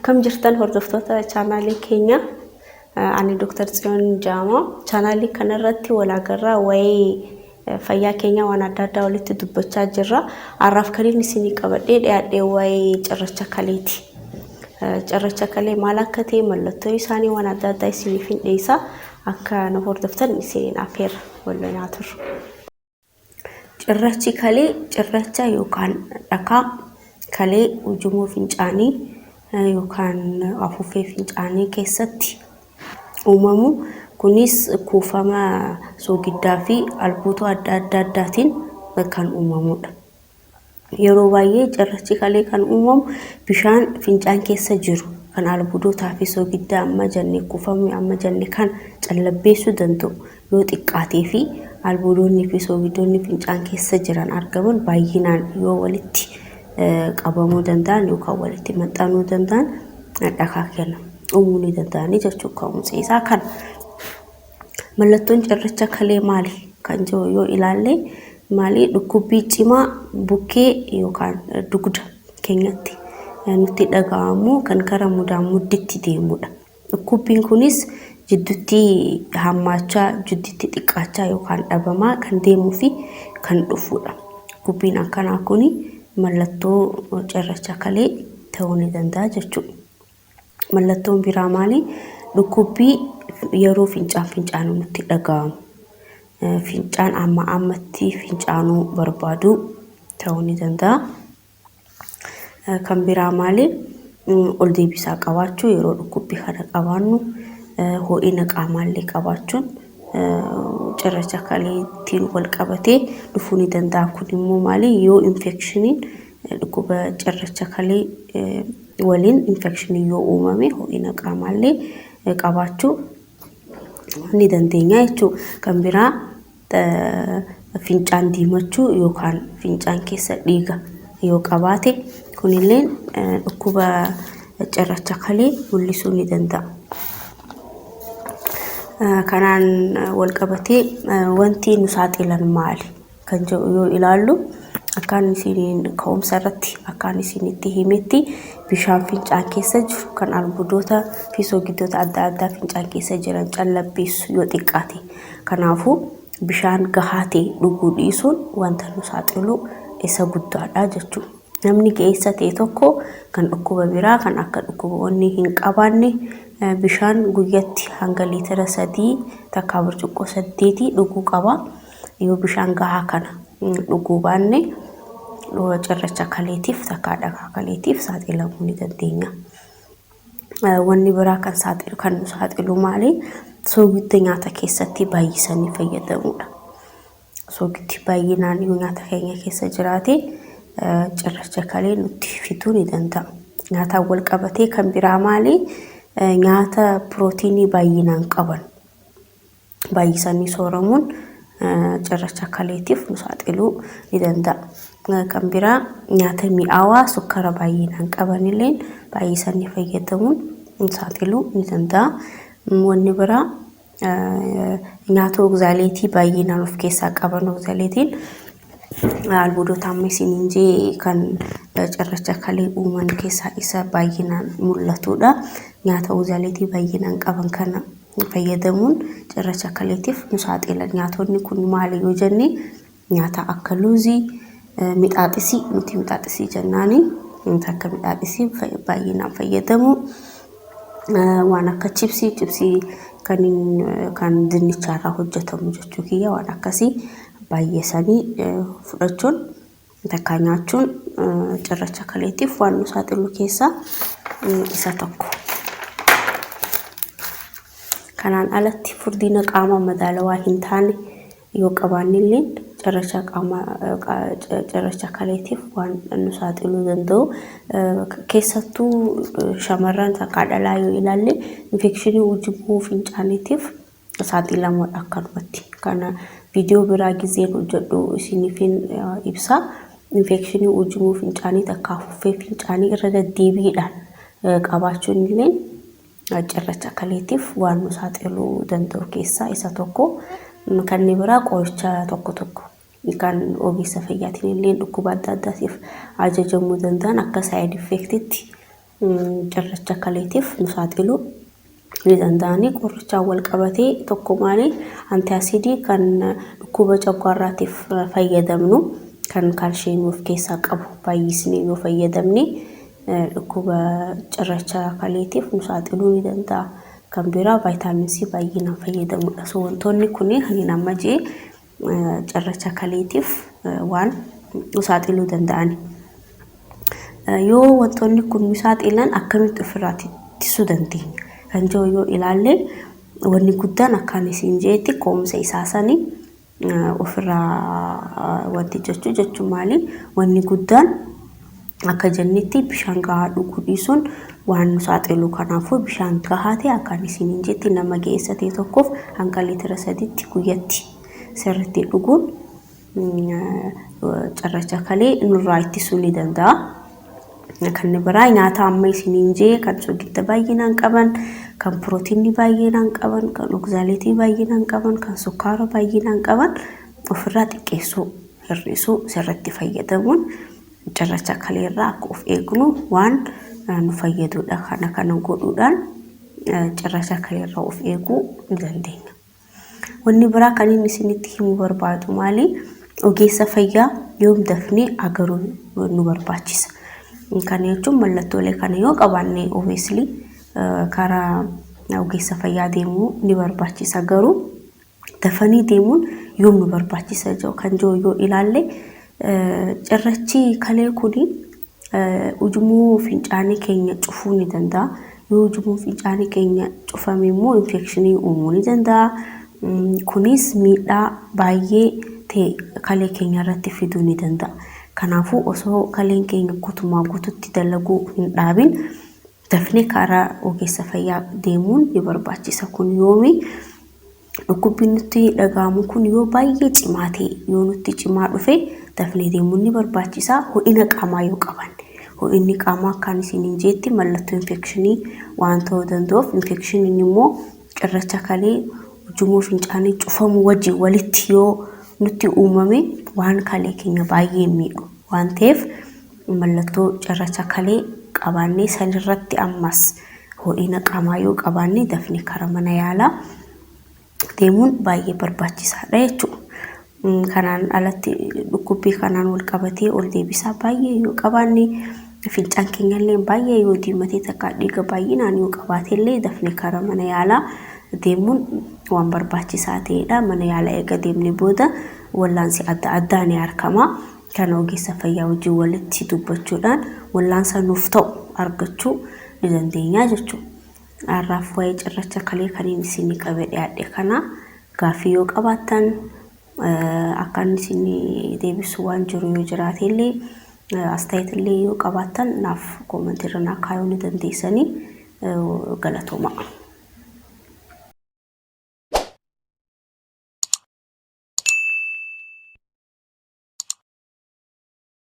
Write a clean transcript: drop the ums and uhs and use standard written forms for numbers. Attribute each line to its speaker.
Speaker 1: Akkam jirtan hordoftoota chaanaalii keenya? Ani Dr. Tsiyoon Jaamaa. Chaanaalii kanarratti wal agarraa waa'ee fayyaa keenyaa waan adda addaa walitti dubbachaa jirra. Har'aaf kan inni isinii qabadhee dhiyaadhee waa'ee cirracha kaleeti. Cirracha kalee maal akka ta'e, mallattoo isaanii, waan adda addaa isiniif hin dhiyeessa. Akka nu hordoftan isiniin affeerra. Wal haa turru. Cirrachi kalee cirracha yookaan dhakaa kalee ujummoo fincaanii yookaan afuuffee fincaanii keessatti uumamu. Kunis kuufama soogiddaa fi albuuta adda adda addaatiin kan uumamudha. Yeroo baay'ee cirrachi kalee kan uumamu bishaan fincaan keessa jiru kan albuudotaa fi soogidda amma jenne, kuufamni amma jenne kan callabbeessuu danda'u yoo xiqqaatee fi albuudonni fi soogiddoonni fincaan keessa jiran argaman baay'inaan yoo walitti qabamuu danda'an yookaan walitti maxxanuu danda'an dhakaa kenna uumuu ni danda'anii jechuudha. Ka'umsi isaa kana. Mallattoon cirracha kalee maali kan jiru yoo ilaalle maali? Dhukkubbii cimaa bukkee yookaan dugda keenyatti nutti dhaga'amu kan karaa mudaa mudditti deemudha. Dhukkubbiin kunis jidduutti hammaachaa, jidduutti xiqqaachaa yookaan dhabamaa kan deemuu fi kan dhufudha. Dhukkubbiin akkanaa kun mallattoo cirracha kalee ta'uu ni danda'a jechuudha. Mallattoon biraa maali? Dhukkubbii yeroo fincaan fincaanuu nutti dhaga'amu. Fincaan amma ammatti fincaanuu barbaadu ta'uu ni danda'a. Kan biraa maali? Ol deebisaa qabaachuu yeroo dhukkubbii kana qabaannu, ho'ina qaamaallee qabaachuun cirracha kaleetiin wal qabatee dhufuu ni danda'a. Kun immoo maali? Yoo infekshiniin dhukkuba cirracha kalee waliin infekshinii yoo uumame ho'ina qaamaallee qabaachuu ni dandeenya jechuudha. Kan biraa fincaan diimachuu yookaan fincaan keessa dhiiga yoo qabaate, kunillee dhukkuba cirracha kalee mul'isuu ni danda'a. Kanaan wal qabatee wanti nu saaxilan maali kan jedhu yoo ilaallu, akkaan isiniin ka'umsa irratti akkaan isinitti himetti, bishaan fincaan keessa jiru kan albuudota fi soogiddoota adda addaa fincaan keessa jiran callabbeessu yoo xiqqaate. Kanaafuu bishaan gahaa ta'e dhuguu dhiisuun wanta nu saaxilu isa guddaadha jechuudha. Namni ga'eessa ta'e tokko kan dhukkuba biraa kan akka dhukkuba onnee hin qabaanne bishaan guyyatti hanga liitira 3 takkaa burcuqqoo 8 dhuguu qaba. Yoo bishaan gahaa kana dhuguu baanne cirracha kaleetiif takkaa dhakaa kaleetiif saaxilamuu ni dandeenya. Wanni biraa kan saaxilu, kan nu saaxilu maali? Soogidda nyaata keessatti baay'isanii fayyadamuudha. Soogiddi baay'inaan yoo nyaata keenya keessa jiraate cirracha kalee nutti fiduu ni danda'a. Nyaataan wal qabatee kan biraa maali? Nyaata pirootiinii baay'inaan qaban baay'isanii sooramuun cirracha kaleetiif nu saaxiluu ni danda'a. Kan biraa nyaata mi'aawaa sukkara baay'inaan qabanillee baay'isanii fayyadamuun nu saaxiluu ni danda'a. Wanni biraa nyaata ogzaaleetii baay'inaan of keessaa qaban. Ogzaaleetiin albuudota amma isiniin jee kan cirracha kalee uuman keessaa isa baay'inaan mul'atudha. Nyaata ogzaaleetii baay'inaan qaban kana fayyadamuun cirracha kaleetiif nu saaxila. Nyaatonni kun maali yoo jenne, nyaata akka luuzii, mixaaxisii, nuti mixaaxisii jennaani, nyaata akka mixaaxisii baay'inaan fayyadamu, waan akka chipsii, chipsii kan dinnichaarraa hojjetamu jechuu kiyya, waan akkasii baay'isanii fudhachuun takkaa nyaachuun cirracha kaleetiif waan nu saaxilu keessaa isa tokko. Kanaan alatti furdina qaama madaalawaa hin taane yoo qabaanne illee cirracha qaama cirracha kaleetiif waan nu saaxiluu danda'u. Keessattuu shamarran takkaa dhalaa yoo ilaalle infekshinii ujummoo fincaaniitiif saaxilamoodha akkanumatti. Kana viidiyoo biraa gizeen hojjedhu isiniifin ibsa. Infekshinii ujummoo fincaanii takkaa afuuffee fincaanii irra deddeebiidhaan qabaachuun illee cirracha kaleetiif waan nu saaxiluu danda'u keessaa isa tokko. Kan biraa qoricha tokko tokko kan ogeessa fayyaatiin illee dhukkuba adda addaatiif ajajamuu danda'an akka side effectitti Cirracha kaleetiif nu saaxiluu ni danda'ani. Qorrichaan wal qabatee tokko maali? Antiasidii kan dhukkuba coggaarraatiif fayyadamnu kan kaalshiyeemii of keessaa qabu baay'isnee yoo fayyadamne dhukkuba cirracha kaleetiif nu saaxiluu ni danda'a. Kan biraa vaayitaamin C baay'inaan fayyadamudha. So wantoonni kun kan amma jee cirracha kaleetiif waan nu saaxiluu danda'ani. Yoo wantoonni kun nu saaxilan akkamitti ofirraa ittisuu dandeenya? Kan jiru yoo ilaalle, wanni guddaan akkaan isin jeetti ka'umsa isaa sanii ofirraa wanti jechuu jechuun maali? Wanni guddaan akka jennetti bishaan gahaa dhuguu dhiisuun waan nu saaxilu. Kanaafuu bishaan gahaa ta'e akkaan isiniin jetti nama ga'eessa ta'e tokkoof hanga liitira 3tti guyyatti sirriitti dhuguun cirracha kalee nurraa ittisuu ni danda'a. Kan biraa nyaata amma isiniin jee kan soogidda baay'inaan qaban, kan pirootinii baay'inaan qaban, kan oxalateii baay'inaan qaban, kan sukkaara baay'inaan qaban ofirraa xiqqeessuu, hir'isuu, sirriitti fayyadamuun cirracha kaleerraa akka of eegnu waan nu fayyadudha. Kana kana godhuudhaan cirracha kaleerraa of eeguu ni dandeenya. Wanni biraa kan inni isinitti himuu barbaadu maali? Ogeessa fayyaa yoom dafnee agaruu nu barbaachisa? Kana jechuun mallattoolee kana yoo qabaanne obviously karaa ogeessa fayyaa deemuu ni barbaachisa. Garuu dafanii deemuun yoom nu barbaachisa kan jiru yoo ilaalle, cirrachi kalee kuni ujummoo fincaanii keenya cufuu ni danda'a. Yoo ujummoo fincaanii keenya cufame immoo infekshinii uumuu ni danda'a. Kunis miidhaa baay'ee ta'e kalee keenya irratti fiduu ni danda'a. Kanaafuu osoo kaleen keenya guutumaa guututti dalaguu hin dhaabin dafnee karaa ogeessa fayyaa deemuun ni barbaachisa. Kun yoomi? Dhukkubbiin nutti dhaga'amu kun yoo baay'ee cimaa ta'e, yoo nutti cimaa dhufe dafnee deemuun ni barbaachisa. Ho'ina qaamaa yoo qabaanne. Ho'inni qaamaa akkaan isiniin jeetti mallattoo infekshinii waan ta'uu danda'uuf, infekshiniin immoo cirracha kalee ujummoo fincaanii cufamu wajjin walitti yoo nutti uumame waan kalee keenya baay'ee miidhu waan ta'eef, mallattoo cirracha kalee qabaannee sanirratti ammas ho'ina qaamaa yoo qabaanne dafnee karaa mana yaalaa deemuun baay'ee barbaachisaadha jechuudha. Kanaan alatti dhukkubbii kanaan wal qabatee ol deebisaa baay'ee yoo qabaanne, fincaan keenyallee baay'ee yoo diimatee takka dhiiga baay'inaan yoo qabaatellee dafnee karaa mana yaalaa deemuun waan barbaachisaa ta'edha. Mana yaalaa eega deemne booda wallaansi adda addaa ni argama. Kana ogeessa fayyaa wajjin walitti dubbachuudhaan wallaansa nuuf ta'u argachuu ni dandeenya jechuudha. Har'aaf waa'ee cirracha kalee kan inni isinii qabee dhiyaadhe kana. Gaaffii yoo qabaattan, akka inni isinii deebisu waan jiru yoo jiraate illee, astaayitillee yoo qabaattan naaf commentiirra naa kaayuu ni dandeessanii. Galatooma.